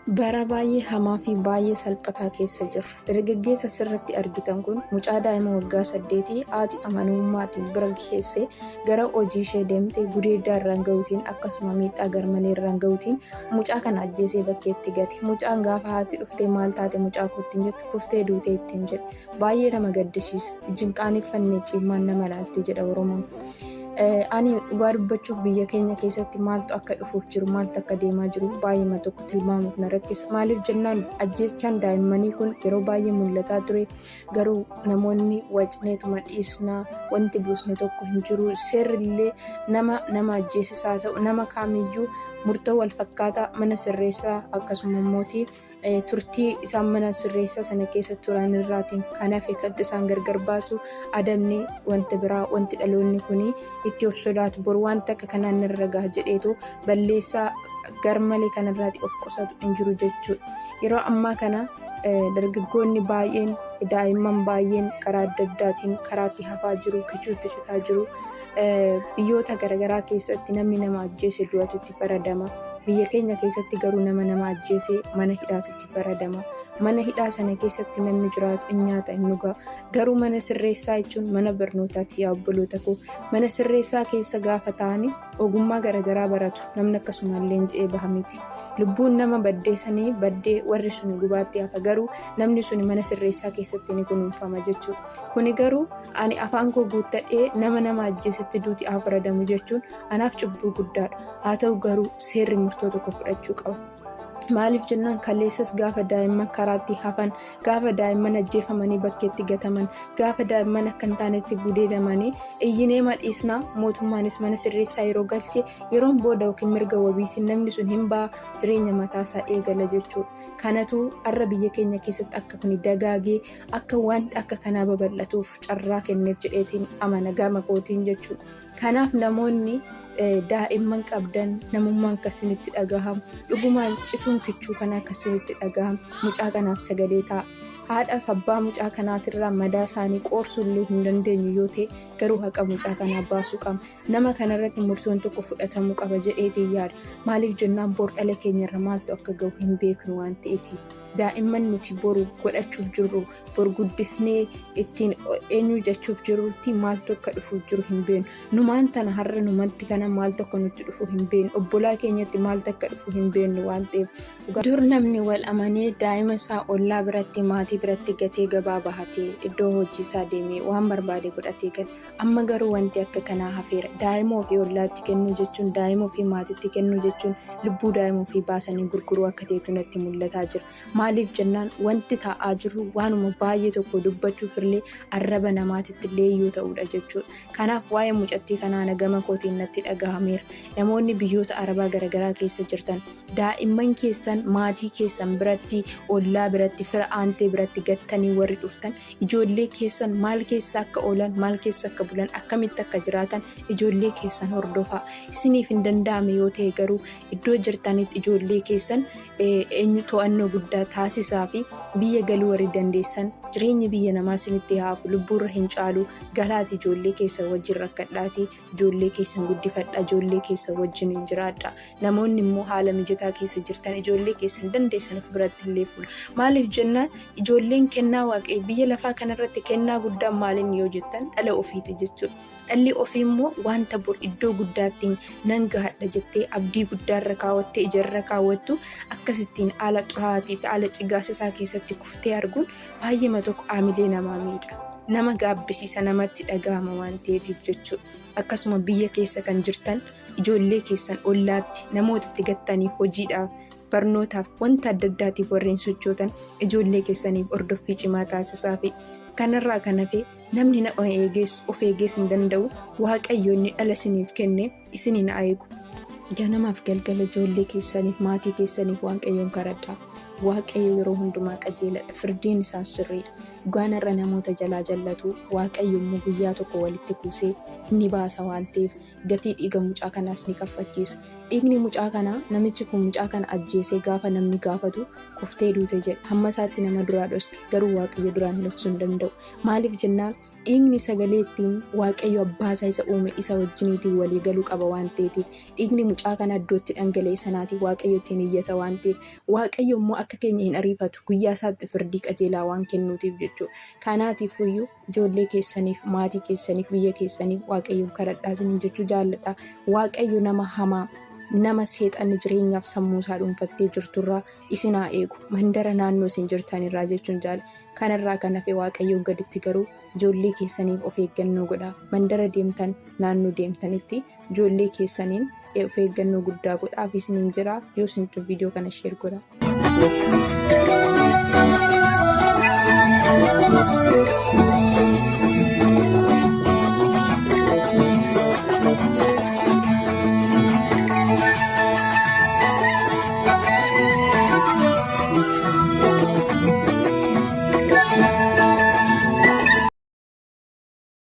Bara baay'ee hamaa fi baay'ee salphataa keessa jirra. Dargaggeessa asirratti argitan kun mucaa daa'ima waggaa 8 haati amanamummaatiin bira geessee gara hojii ishee deemte gudeeddaa irraan gahuutiin akkasuma miidhaa garmalee irraan gahuutiin mucaa kana ajjeesee bakkeetti gate. Mucaan gaafa haati dhuftee maal taate mucaa kootti jettu kuftee duutee ittiin jedhe. Baay'ee nama gaddisiisa. Ijin qaaneffannee cimaan nama laalti jedha Oromoon. Ani dhugaa dubbachuuf biyya keenya keessatti maaltu akka dhufuuf jiru, maaltu akka deemaa jiru baay'eema tokko tilmaamuuf na rakkisa. Maaliif jennaan ajjeechaan daa'immanii kun yeroo baay'ee mul'ataa ture. Garuu namoonni wacneetuma dhiisnaa wanti buusne tokko hin jiru. Seerri illee nama nama ajjeesisaa ta'u nama kaamiyyuu murtoo wal fakkaataa mana sirreessaa akkasuma immooti turtii isaan mana sirreessaa sana keessa turan irraatiin kan hafe kan isaan gargar baasu adabni wanta biraa wanti dhaloonni kun itti of sodaatu boru wanta akka kanaan irra gaha jedheetu balleessaa garmalee kanarraati of qusatu hin jiru jechuudha. Yeroo ammaa kana dargaggoonni baay'een daa'imman baay'een karaa adda addaatiin karaatti hafaa jiru, kichuutti citaa jiru. Biyyoota garaagaraa keessatti namni nama ajjeese du'atu itti faradama. Biyya keenya keessatti garuu nama nama ajjeese mana hidhaatu itti faradama. Mana hidhaa sana keessatti namni jiraatu hin nyaata hin dhuga. Garuu mana sirreessaa jechuun mana barnootaati yaa obboloota koo. Mana sirreessaa keessa gaafa ta'anii ogummaa garaagaraa baratu. Namni akkasuma leenji'ee baha miti. Lubbuun nama baddee sanii baddee warri suni gubaatti hafa. Garuu namni suni mana sirreessaa keessatti ni kunuunfama jechuudha. Kuni garuu ani afaan koo guuttadhee nama nama ajjeesetti duuti haa faradamu jechuun anaaf cubbuu guddaadha. Haa ta'u garuu seerri murtoo tokko fudhachuu qaba. Maaliif jennaan kaleessas gaafa daa'imman karaatti hafan, gaafa daa'imman ajjeefamanii bakkeetti gataman, gaafa daa'imman akka hin taanetti gudeedamanii iyyinee madhiisnaa mootummaanis mana sirreessaa yeroo galche yeroon booda yookiin mirga wabiitiin namni sun hin ba'a jireenya mataasaa eegala jechuudha. Kanatu har'a biyya keenya keessatti akka kuni dagaagee akka wanti akka kanaa babal'atuuf carraa kenneef jedheetiin amana gama kootiin jechuudha. Kanaaf namoonni daa'imman qabdan namummaan akkasinitti dhagahamu dhugumaan cituun kichuu kanaa akkasinitti dhagahamu mucaa kanaaf sagalee ta'a. Haadhaaf abbaa mucaa kanaatirraa madaa isaanii qoorsuullee hin dandeenyu yoo ta'e garuu haqa mucaa kanaa baasuu qabna. Nama kanarratti murtoon tokko fudhatamuu qaba jedheetiin yaada. Maaliif jennaan bor dhala keenyarra maaltu akka gahu hin beeknu waan ta'eeti. Daa'imman nuti boru godhachuuf jirru bor guddisnee ittiin eenyu jechuuf jirrutti maaltu akka dhufuuf jiru hin beeknu. Numaan tana har'a numatti kana maaltu akka nutti dhufu hin beeknu. Obbolaa keenyatti maaltu akka dhufu hin beeknu waan ta'eef. Dur namni wal amanee daa'ima isaa ollaa biratti maatii biratti gatee gabaa bahatee iddoo hojii isaa deemee waan barbaade godhatee gala. Amma garuu wanti akka kanaa hafeera. Daa'ima ofii ollaatti kennuu jechuun daa'ima ofii maatiitti kennuu jechuun lubbuu daa'ima ofii baasanii gurguruu akka ta'etu natti mul'ataa jira. Maaliif jennaan wanti taa'aa jiru waanuma baay'ee tokko dubbachuuf illee arraba namaatitti illee yoo ta'udha jechuudha. Kanaaf waa'ee mucattii kanaa nagama kootiin natti dhagahameera. Namoonni biyyoota arabaa garaagaraa keessa jirtan daa'imman keessan maatii keessan biratti ollaa biratti fira aantee biratti gattanii warri dhuftan ijoollee keessan maal keessa akka oolan maal keessa akka bulan akkamitti akka jiraatan ijoollee keessan hordofaa. Isiniif hin danda'ame yoo ta'e garuu iddoo jirtanitti ijoollee keessan eenyu to'annoo guddaa taasisaa fi biyya galuu warri dandeessan jireenyi biyya namaa isinitti haafu lubbuurra hin caalu galaati ijoollee keessan wajjin rakkadhaati ijoollee keessan guddifadha ijoollee keessan wajjin hin jiraadha. Namoonni immoo haala mijataa keessa jirtan ijoollee keessan dandeessan of biratti illee fuula. Maaliif jennaan ijoolleen kennaa waaqayyo biyya lafaa kanarratti kennaa guddaan maaliin yoo jettan dhala ofiiti jechuudha. Dhalli ofii immoo wanta bor iddoo guddaattiin nan gahadha jettee abdii guddaarra kaawwattee ijarra kaawwattu akkasittiin haala xuraa'aatii fi haala cigaasisaa keessatti kuftee arguun baay'eema tokko aamilee namaa miidha. Nama gaabbisiisa namatti dhagahama waan ta'eetiif jechuudha. Akkasuma biyya keessa kan jirtan ijoollee keessan ollaatti namootatti gattanii hojiidhaaf barnootaaf wanta adda addaatiif warreen sochootan ijoollee keessaniif hordoffii cimaa taasisaa fi kanarraa kan hafe namni nama eegees of eegees hin danda'u. Waaqayyo inni dhala isiniif kenne isiniin haa eegu. Ganamaaf galgala ijoollee keessaniif maatii keessaniif waaqayyoon kadhadhaa. Waaqayyo yeroo hundumaa qajeeladha. Firdiin isaas sirriidha. Dhugaan har'a namoota jalaa jallatu Waaqayyo immoo guyyaa tokko walitti kuusee ni baasa waan ta'eef gatii dhiiga mucaa kanaas ni kaffalchiisa. Dhiigni mucaa kanaa namichi kun mucaa kana ajjeesee gaafa namni gaafatu kuftee duute jedhe. Hamma isaatti nama duraa dhoske garuu Waaqayyo duraan dhoksuu hin danda'u. Maaliif jennaan dhiigni sagalee ittiin Waaqayyo abbaa isaa isa uume isa wajjiniitiin walii galuu qaba waan ta'eetiif dhiigni mucaa kana iddootti dhangala'e sanaatiin Waaqayyo ittiin iyyata waan ta'eef Waaqayyo immoo akka keenya hin ariifatu guyyaa isaatti firdii qajeelaa waan kennuutiif jechuudha. Kanaatiif iyyuu ijoollee keessaniif maatii keessaniif biyya keessaniif Waaqayyoon kadhadhaa isiniin jechuu jaalladha. Waaqayyo nama hamaa nama seexanni jireenyaaf sammuu isaa dhuunfattee jirturraa isin haa eegu mandara naannoo isin jirtanirraa jechuun jaala. Kanarraa kan hafe Waaqayyoon gaditti garuu ijoollee keessaniif of eeggannoo godhaa. Mandara deemtan naannoo deemtanitti ijoollee keessaniin of eeggannoo guddaa godhaa fi isiniin jira yoo isin viidiyoo kana share godhaa.